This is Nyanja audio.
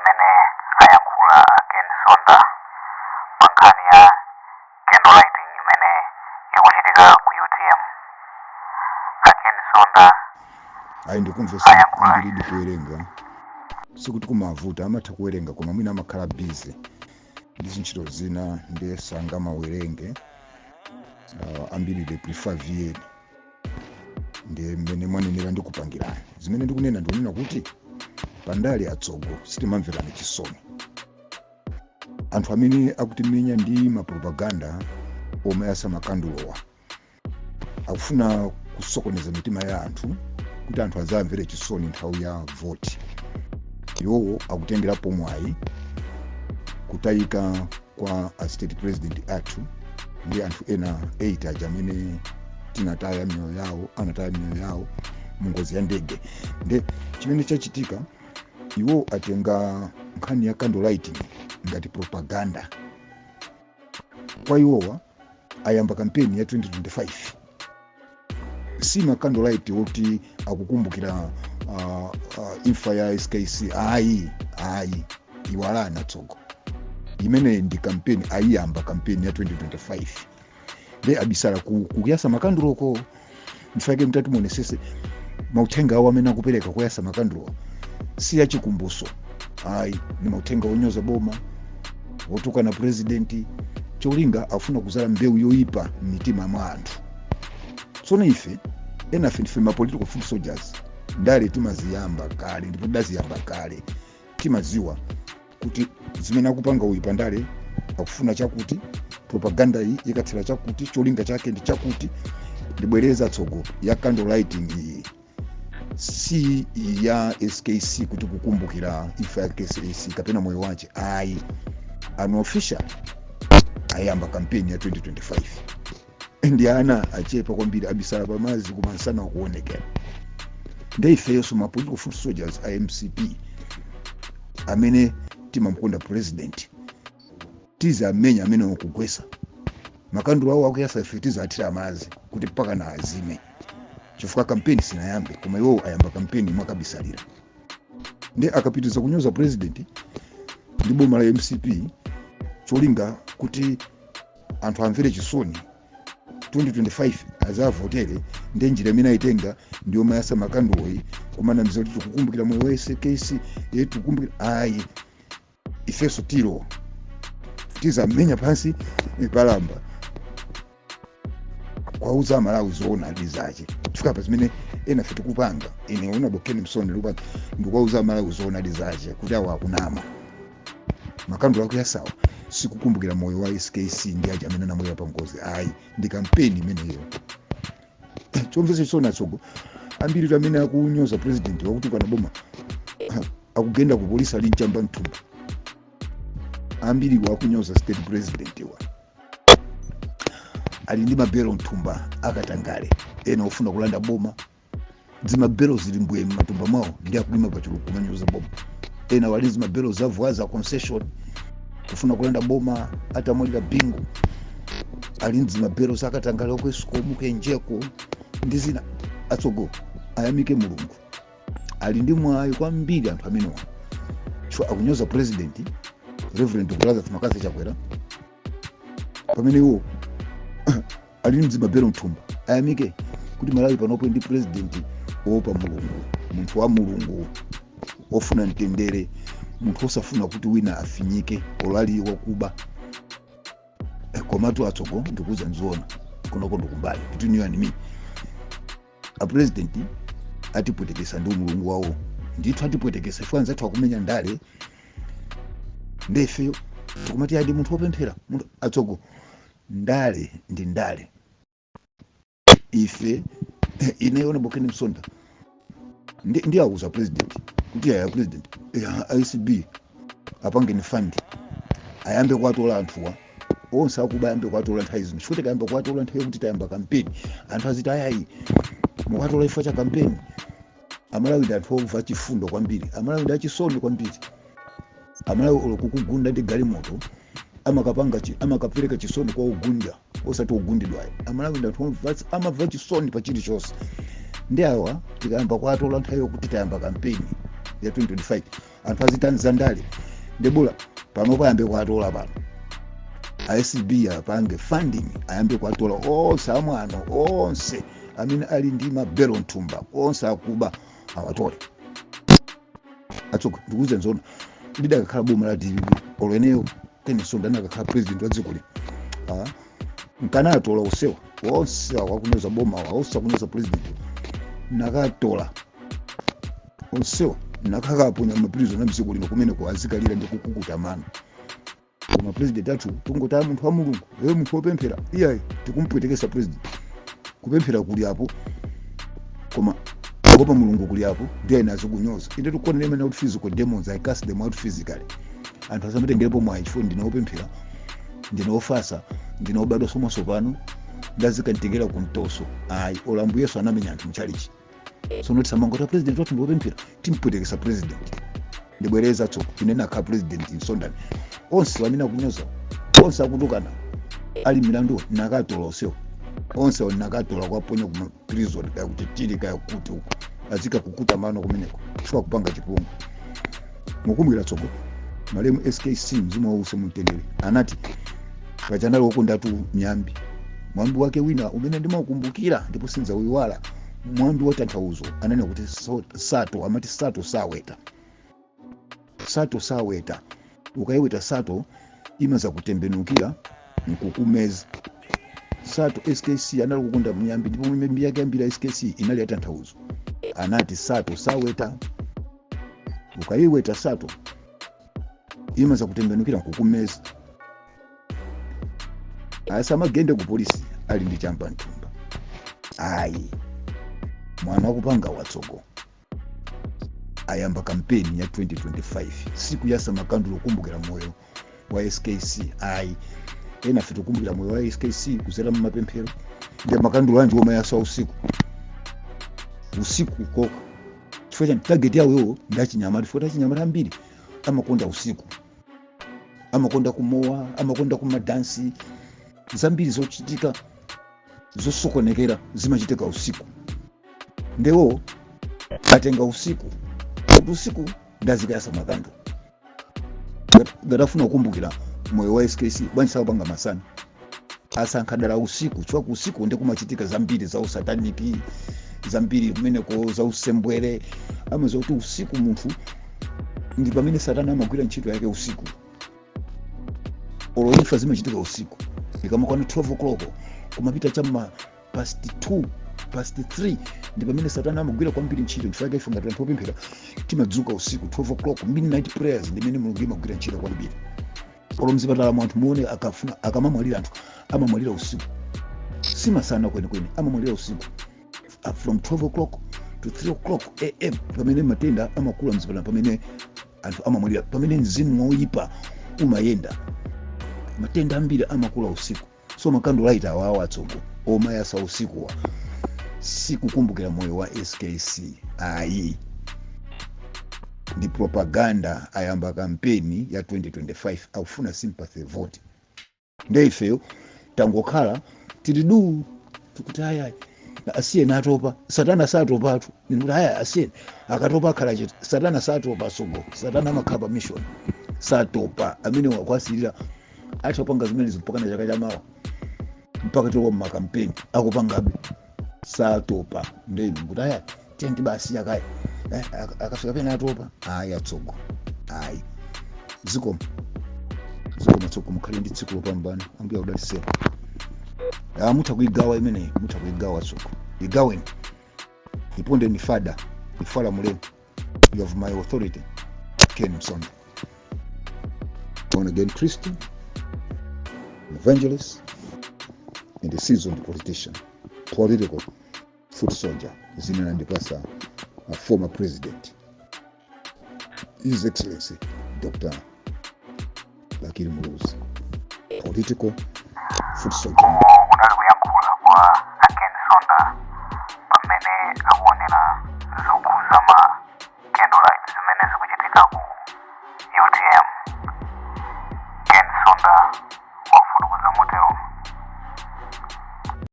Zimene ayankhula a Ken Msonda pa nkhani ya candle lighting imene ikuchitika ku UTM. A Ken Msonda Ayi, ndikumvesa. ayankhula Ambiridi kuwerenga sikuti kumavuta, amatha kuwerenga, koma mwina amakhala busy ndi zintchito zina, ndiye sangamawerenge. Ambiri they prefer VN. Ndiye mmene mwanenera, ndikupangirani zimene ndikunena. Ndikunena kuti pandale, atsogo, sitimamverana chisoni. Anthu amene akutimenya ndi mapropaganda omwe asamakandulowa akufuna kusokoneza mitima ya anthu kuti anthu azamvere chisoni nthawi ya voti. Iwowo akutengerapo mwayi kutayika kwa a state president athu ndi anthu ena 8 aja amene tinataya miyoyo yawo, anataya miyoyo yawo mu ngozi ya ndege. Nde chimene chachitika, iwo atenga nkhani ya candle lighting ngati propaganda kwa iwowa. Ayamba kampeni ya 2025, si ma candle light woti akukumbukira imfa ya SKC. Ayi, ayi, iwalana tsogo. Imeneyi ndi kampeni, ayiyamba kampeni ya 2025. Nde abisala kuyasa makanduloko. Mfake mtati muonesese mauthenga awo amene akupereka kuyasa makandulo si yachikumbuso, ayi, ni mauthenga onyoza boma, wotukana president. Cholinga afuna kuzala mbewu yoyipa m'mitima mwa anthu. Tsono ife enafe ndife ma political foot soldiers. Ndale timaziyamba kale ndipo tidaziyamba kale. Timaziwa kuti zimene akupanga uyu pandale akufuna chakuti, propaganda iyi ikathera chakuti, cholinga chake ndi chakuti. Ndibwereza tsogo, ya candle lighting iyi si ya SKC kuti kukumbukira imfa ya SKC kapena moyo wace, ayi. Unofficial ayamba kampeni ya 2025. Ndi ana achepa kwambiri, abisala pamazi kumansana kuonekera. Nde ifeyonso ma political foot soldiers a MCP amene timamkonda president tizamenya amene wakugwesa makandulo awo akuyasa. Ife tizathira madzi kuti mpaka na azime, chifukwa kampeni sinayambe, koma iwowo ayamba kampeni mwakabisalira. Ndi akapitiza kunyoza president ndi boma la MCP, cholinga kuti anthu amvere chisoni 2025 azavotere. Ndi njira imene ayitenga ndiyomayasa makanduloyi, kumanamiza kuti tikukumbukira moyo wa SKC, ye tikukumbukira. Ayi, ifenso tilo tizamenya pansi palamba kwauza Amalawi zoona ali zache. Chifukwa pa zimene ena fe tikupanga, ine Honorable Ken Msonda ndikupanga, ndikuwauza Amalawi zoona ali zache kuti awo akunama. Makandulo akuyasawa sikukumbukira moyo wa SKC ndi aja amene anamwalira pa ngozi, ayi, ndi kampeni imeneyo. Chomvetsa chisoni, atsogo, ambiri amene akunyoza president, wakutukana boma, akugenda ku polisi ali mchamba mthumba. Ambiri wakunyoza state president wa ali ndi mabelo mthumba akatangale, ena ofuna kulanda boma. Zimabelo zili mbwe m'matumba mwawo ndi akulima pachulu kumanyoza boma. Ena wali zimabelo za Vwaza Concession kufuna kulanda boma atamwalira Bingu. Ali ndi zimabelo zakatangale oku ESCOM, ku EGENCO ndi zina. Atsogo, ayamike Mulungu, ali ndi mwayi kwambiri anthu amenewa, chifukwa akunyoza president Reverend Dr Lazarus McCarthy Chakwera pamene iwo ali ndi mzimabelo mthumba. Ayamike kuti Malawi panopo ndi president woopa Mulungu, munthu wa Mulungu, wofuna mtendere, munthu wosafuna kuti wina afinyike olali wakuba. Komatu atsogo, ndikuuza nziona kunoko ndikumbali, between you and me, a president atipwetekesa ndi umulungu wawo. Ndithu atipwetekesa, chifukwa anzathu akumenya ndale, ndefeyo tikumati adi munthu wopemphera munthu. Atsogo, ndale ndi ndale. Ife, ine Honorable Ken Msonda, ndi auza president kuti aya president, ACB apangeni fund, ayambe kuwatola anthuwa onse akuba, ayambe kuwatola nthawi zino, chifukwa tikayamba kuwatola nthawi yokuti tayamba kampeni, anthu aziti, "Ayayi, mukuwatola chifukwa cha kampeni." Amalawi ndi anthu omva chifundo kwambiri. Amalawi ndi achisoni kwambiri. Amalawi olo kukugunda ndi galimoto amakapereka chisoni kwa ogunda, osati ogundidwayo. Amalawi ndi anthu amamva chisoni pa chilichonse. Ndi awa tikayamba kuwatola nthawi yokuti tayamba kampeni, ya 2025 anthu azitani zandale. Ndebola panopo ayambe kuatola pano, ACB apange funding, ayambe kuatola onse amwano, onse amene ali ndi mabelo mthumba, onse akuba awatole. Atsoka, ndikuuze nzona, lidakakhala boma la DPP, olo eneyo Ken Msonda anakakhala president wa dziko lino, nkanatola onsewa, onse awa akunyoza boma awa, onse akunyoza president, nakatola onsewa, nakakaponya maprison a mdziko lino kumeneko azikalira ndi kukukuta mano. Koma president athu tungotaya munthu wa Mulungu, ewe munthu wopemphera, iyayi, tikumpwetekesa president. Kupemphera kuli apo, koma kuopa Mulungu kuli apo, ndiye nazo kunyoza. Ine tikuona imene out physical demons, I cast them out physically. Anthu asamatengerepo mwayi chifukwa ndine wopemphera, ndine wofasa, ndine wobadwa mwatsopano, ndazikantekera kumtoso. Ayi, olo Ambuye Yesu anamenya anthu mchalichi. Sono tisamangota president wathu ndiwopemphera, timpwetekesa president. Ndibwereza tsoka, ine nakhala president Msondani, onse amene akunyoza, onse akutukana, ali milandu, nakatola onsewo, onse nakatola kwaponya kuma prison, kaya kuti tili kaya kuti uko azikakukuta mano kumeneko chifukwa kupanga chipongwe. Mukumbukira tsoko malemu SKC, mzimu wause mumtendere, anati pachanali wokondatu miyambi. Mwambi wake wina umene ndimaukumbukira ndipo sindzauyiwala, mwambi wa tanthauzo, ananena kuti sato, amati sato saweta, sato saweta. Ukayiweta sato imaza kutembenukira nkukumeza. Sato, SKC anali kukonda miyambi, ndipo miyambi yake yambiri ya SKC inali ya tanthauzo. Anati sato saweta, ukayiweta sato imaza kutembenukira nkukumeza. Asamagende ku polisi ali ndi chamba mthumba, ayi. Mwana wakupanga watsogo ayamba kampeni ya 2025, sikuyasa makandulo kukumbukira moyo wa SKC, ayi. Ena fe tikukumbukira moyo wa SKC kuzera mumapemphero. Ndi makandulo anji omayasa usiku usiku koka? Chifukwa chani? Target yawo iwo ndi achinyamata, chifukwa achinyamata ambiri amakonda usiku, amakonda kumowa, amakonda kumadansi. Zambiri zochitika zosokonekera zimachitika usiku. Ndewo atenga usiku kuti usiku ndazikayasa makando. Ngatafuna kukumbukira moyo wa SKC, bwanji sakupanga masana? Asankha dala usiku chifukwa usiku ndi kumachitika zambiri za usataniki, zambiri kumeneko za usembwere. Amaziwa kuti usiku munthu ndi pamene satana amagwira ntchito yake usiku. Olo imfa zimachitika usiku, ikamakwana 12 o'clock kumapita chamma past 2, past 3, ndi pamene satana amagwira kwambiri ntchito. Chifukwa ife ngati anthu opemphera timadzuka usiku 12 o'clock, midnight prayers, ndimene Mulungu imagwira ntchito kwambiri. Olo mzipatala mu anthu muone, akafuna akamamwalira, anthu amamwalira usiku, simasana kwenikweni, amamwalira usiku. From 12 o'clock to 3 o'clock am, pamene matenda amakula mzipatala, pamene anthu amamwalira, pamene mzimu woyipa umayenda. Matenda ambiri amakula usiku. So makandolaita awawa atsongo omayasa usikuwa sikukumbukira moyo wa SKC, ayi, ndi propaganda. Ayamba kampeni ya 2025, akufuna sympathy vote. Nde ifeyo tangokhala tili du, tikuti ayayi, asiyeni, atopa. Satana satopatu. Ndikuti aya, asiyeni, akatopa akhala chete. Satana satopa sogo, satana amakhala pa mission, satopa. Amene wakwasirira atapanga zimenezo mpaka na chaka chamawa, mpaka tilowa mmakampeni, akupangabe, satopa. Ndeni kuti aya, tenti basi yakaya, akafika pena atopa. Ayi atsogo, ayi, zikomo, zikomo atsogo, mukhale ndi tsiku lopambana, Ambuye akudalitseni. Ah, mutha kuigawa imeneyi, mutha kuigawa atsogo, igaweni, ipondeni fada, ifala mulemu. You have my authority, Ken Msonda, born again Christian, evangelist and a seasoned politician, political foot soldier. Zina nandipasa a former president, His Excellency Dr. Bakili Muluzi, political foot soldier. Kunali kuyankhula kwa a Ken Msonda pamene akuonera zokhuza ma candlelight zimene zikuchitika ku UTM. Ken Msonda.